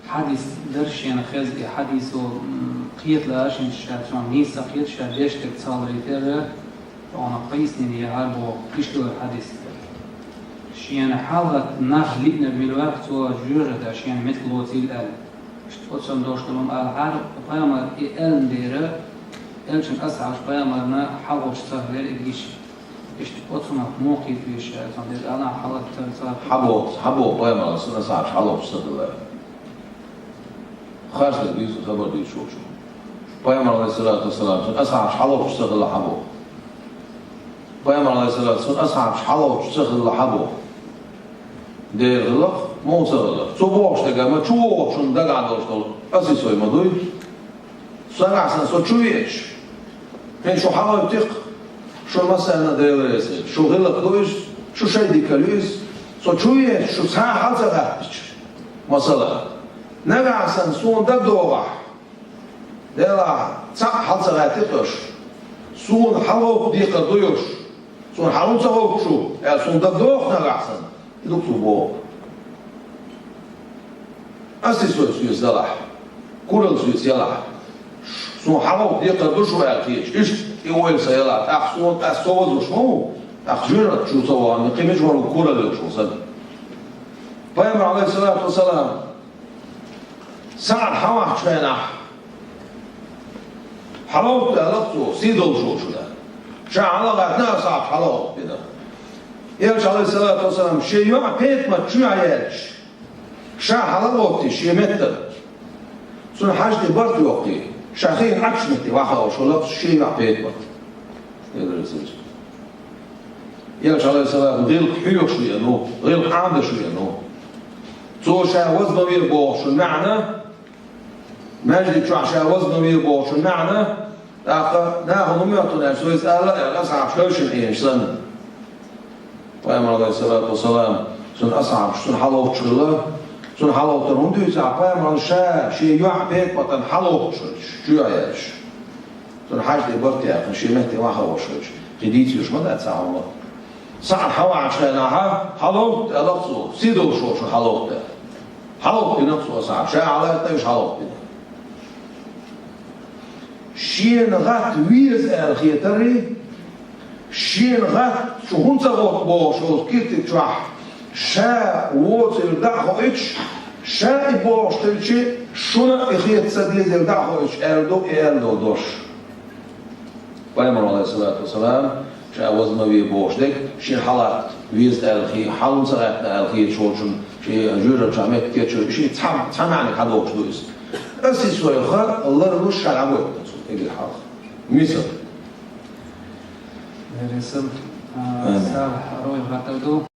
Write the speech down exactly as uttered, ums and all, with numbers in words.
Хьадис дар шена хеза, и хьадисо, м, кхеталаьа шена ша, цунах нийса ца кхета, ша деш дерг ца хиларах, цунах пояснени яхьар боху, иштта ду хьадис. Шена хьалхара нах лиънарг мила ваьлча, цо жоьжахате шена меттиг лоцийла аьлла. Иштта оццул долуш долу ала хьара, пайхамар и аьлла дера, элчан асхьабаш пайхамарна хьалхочух ца хилира и гиш. Иштта оцунах муха кхета веза ша, цунах деза ала хьалхара цара ца хилира. Хьан боху, хьан боху пайхамар, сан асхьабаш хьалхочух ца хилла? Харцдерг дуьйцу, хабар дуьйцуш волчо. Пайхамар, алейхиссалату вассалам, цуьнан асхьабаш хьалхочух ца хилла хьан боху? Пайхамар, алейхиссалату, цуьнан асхьабаш хьалхочух ца хилла хьан боху? Дера хилла-кх, муха ца хилла. Цо бохуш дерг ма чу вогӀучунна дагахь долуш долу, аса и сой ма дуй. Со нагахь санна, со чу веача, хӀинца шу хьалхавитти-кх, шу массарна Дела реза хуьлда. Шу гӀиллакх ду иза, шу шайн дика ю иза. Со чу веача, шу цхьа а хьал ца гӀаттича, масала, нагахь санна суна дагадогӀахь, Делахь, цхьаъ хьал ца гӀаьттира аша, суна хьалховкха декхар ду аша, суна хьал хӀунда ца ховкху шу, аьлла, суна дагадогӀахь нагахь санна, и ду-кх цо боху. Аса и сой соьца далахь, куралла соьца ялахь, суна хьалховкха декхар ду шу аьлла кхеташ, иштта и ойла сан ялахь, тӀаккха суна, ас со вазвеш ма ву, тӀаккха жоьжахати чу ца вахана, кхин мичахь ву куралла йолуш ву сан. Пайхамар, алейхиссалату вассалам, СаӀд хьалаваьллачу хенахь, хьалховкха аьлла-кх цо, сий долуш волчунна. Ша хьала а гӀаьттина, асхьабаш хьалховкха бина. Элча, алейхиссалату вассалам, шен йоӀ ПетӀамат чу яьлча, ша хьала а гӀоттий шен меттана, цунна хьаьжа тӀе барт йоккхий, ша хиъна Ӏачу метте вахьа волуш вара-кх шен йоӀ ПетӀамат. Элча, алейхиссалам, гӀиллакх хьоьхуш веана ву, гӀиллакх Ӏамадеш веана ву. Цо ша ваза ма ве бохучун маьӀна, маьждиг чохь ша ваза ма ве бохучун маьӀна, тӀаккха нахана хӀун моьтту аьлча, цо иза ала аьлла, асхьабаш хевшина Ӏийна санна. Пайхамар, алейхиссалату вассалам, цуьнан асхьабаш цунна хьалховкхуш хилла, цунна хьалховттар хӀунда дуьйцу, пайхамарна ша шен йоӀ ПетӀаматана хьалховкхуш хилча, чу яьлча. Цунна хьаьжа тӀе барт яьккхина, шен метте вахьа волуш хилча, кхин дийца йиш ма дац цхьа хӀума. СаӀд хьалаваьллачу хенахь, хьалховкха аьлла-кх цо, сий долуш волчунна хьалховкха аьлла. Хьалховкхийна-кх цо асхьабаш, ша хьала а гӀаьттина, уьш хьалховкхийна. Шена гӀатта веза аьлла хетарий, шена гӀатта шу хӀунда ца гӀотту бохуш волчу киртиг чохь, ша воцург дӀа а хоуьйтуш, ша и бохуш хилча, шуна а и хета ца дезарг дӀа а хоуьйтуш аьлла ду и аьлла долу дош. Пайхамар, алейхиссалату вассалам, ша ваза ма ве бохуш дерг, шен хьалатта веза аьлла хи-, хьала ца гӀаьттина аьлла хеташ волчунна, шен жоьжахати чохь меттиг кечйо, шен цхьа, цхьа маьӀниг хьадохуш ду иза. Аса и сой ха ларлуш ша дӀагойту цо, эгира хьалха. Мисал. Деррисал, а, Амин. Салахь Руй хаттар ду.